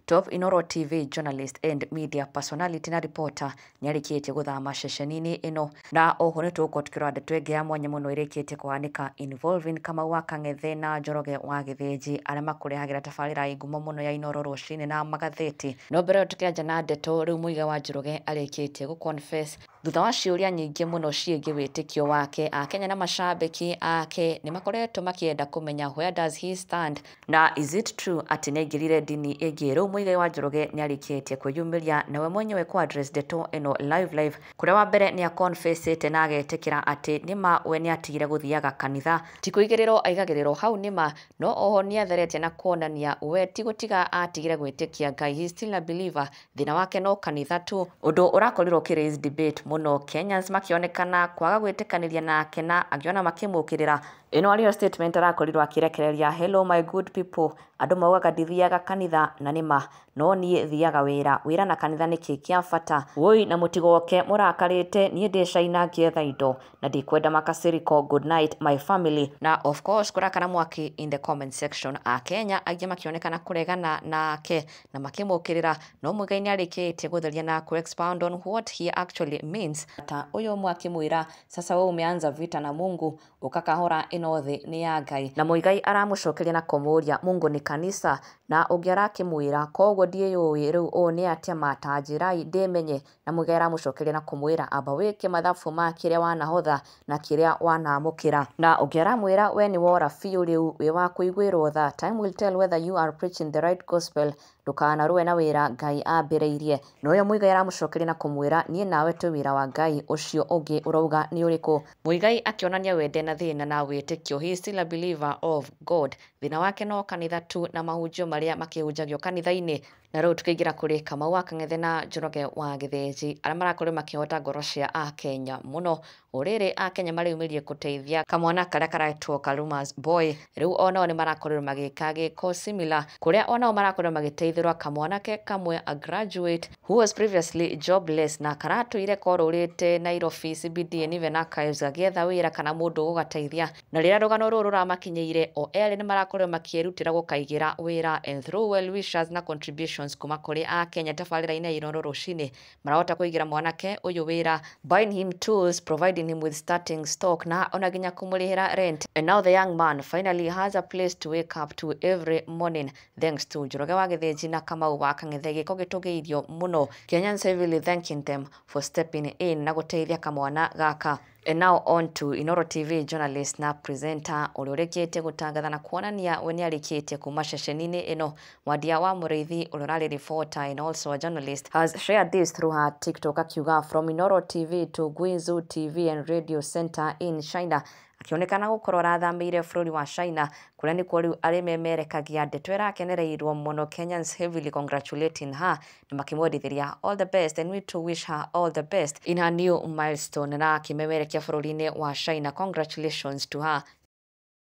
Top Inooro TV journalist and media personality na reporter nĩarĩkĩtie gũthama ceceni-inĩ ĩno. Na oho nĩ tũgũkorwo tũkĩrora ndeto ĩngĩ ya mwanya mũno ĩrĩkĩtie kũhanĩka involving Kamau wa Kang'ethe na Njoroge wa Gĩthĩnji, arĩa makũrehagĩra tabarĩra ĩ ngumo mũno ya Inooro rũcinĩ na magathĩti. No mbere ĩyo tũkĩanjia na ndeto, rĩu Muigai wa Njoroge arĩkĩtie gũ confess thutha wa ciũria nyingĩ mũno ciĩgiĩ wĩtĩkio wake. Akenya na macambĩki ake nĩ makoretwo makĩenda kũmenya where does he stand na is it true atĩ nĩaingĩrire ndini ĩngĩ. Rĩu Muigai wa Njoroge nĩarĩkĩtie kwĩyumĩria na we mwenyewe kũ address ndeto ĩno live live, kũrĩa wa mbere nĩ aconfessĩte na agetĩkĩra atĩ nĩma we nĩatigire gũthiaga kanitha, ti kũigĩrĩrwo aigagĩrĩrwo hau nĩma, no oho nĩatheretie na kuonania we ti gũtiga atigire gwĩtĩkia Ngai, he is still a believer, thĩna wake no kanitha tu, ũndũ ũrakorirwo ũkĩ raise debate mũno, Kenyans makĩonekana kwaga gwĩtĩkanĩria nake na angĩ ona makĩmũkĩrĩra. Ĩno arĩyo statement arakorirwo akĩrekereria, hello my good people, andũ maugaga ndithiaga kanitha na nĩma, no niĩ thiaga wĩra, wĩra na kanitha nĩkĩ kĩa bata, woi na mũtigoke mũrakarĩte, niĩ ndĩ China ngĩetha indo na ndikwenda makasiriko, good night my family. Na of course kũrakana mwaki in the comment section, Akenya aingĩ makĩonekana kũregana nake na makĩmũkĩrĩra, no Muigai nĩarĩkĩtie gũtheria na kũ expound on what he actually means. Ta ũyũ ũmwe akĩmwĩra sasa wewe umeanza vita na Mungu, ũkakahora ĩno thĩ nĩ ya Ngai. Na Muigai aramũcokeria na kũmũũria Mungu ni kanisa, na ũngĩ arakĩmwĩra koguo ndiĩyũĩ rĩu ũũ nĩ atĩa matanjĩrai ndĩmenye. Na Muigai aramũcokeria na kũmwĩra amba wĩke mathabu ma kĩrĩa wanahotha na kĩrĩa wanamũkĩra. Na ũngĩ aramwĩra we nĩ wora biũ rĩu wĩ wa kũiguĩrwo tha, time will tell whether you are preaching the right gospel, ndũkanarũe na wĩra Ngai ambĩrĩirie. Na ũyũ Muigai aramũcokeria na kũmwĩra niĩ nawe twĩ wĩra wa Ngai, ũcio ũngĩ ũrauga nĩ ũrĩkũ. Muigai akĩonania we nde na thĩna na wĩtĩkio, he is still a believer of God, thĩna wake no kanitha tu na mahunjio marĩa makĩhunjagio kanitha-inĩ. Na rĩu tũkĩingĩra kũrĩ Kamau wa Kang'ethe na Njoroge wa Gĩthĩnji, arĩa marakorirwo makĩhota ngoro cia Akenya mũno. O rĩrĩ Akenya mareyumĩririe gũteithia kamwana karĩa karetwo Karuma's Boy, rĩu onao nĩ marakorirwo magĩka gĩko similar, kũrĩa onao marakorirwo magĩteithĩrwo kamwana ke kamwe, a graduate who was previously jobless na karatũire korũrĩte Nairobi CBD and even archives gagĩetha wĩra kana mũndũ ũgũgateithia. Na rĩrĩa rũgano rũrũ rũramakinyĩire, o erĩ nĩ marakorirwo makĩĩrutĩra gũkaigĩra wĩra and through well wishers na contributions kuma kũrĩ Akenya tabarĩra-inĩ ya Inooro rũcinĩ, marahota kũigĩra mwanake ũyũ wĩra, buying him tools, providing him with starting stock na ona nginya kũmũrĩhĩra rent. And now the young man finally has a place to wake up to every morning thanks to Njoroge wa Gĩthĩnji na Kamau wa Kang'ethe. Gĩko gĩtũgĩirio mũno, Kenyans heavily thanking them for stepping in na gũteithia kamwana gaka. And now on to Inooro TV journalist na presenter ũrĩa ũrĩkĩtie gũtangatha na kuonania we nĩarĩkĩtie kuma ceceni-inĩ ĩno, Mwandia wa Mũrĩithi ũrĩa ũrarĩ reporter and also a journalist has shared this through her TikTok akiuga from Inooro TV to Guizhou TV and Radio Center in China, akĩonekana gũkorwo arathamĩire bũrũri wa China kũrĩa nĩkuo rĩu arĩmemerekagia ndeto ĩrakenereirwo mũno, Kenyans heavily congratulating her na makĩmwendithĩria all the best, and we too wish her all the best in her new milestone, na akĩmemerekia bũrũri-inĩ wa China. Congratulations to her.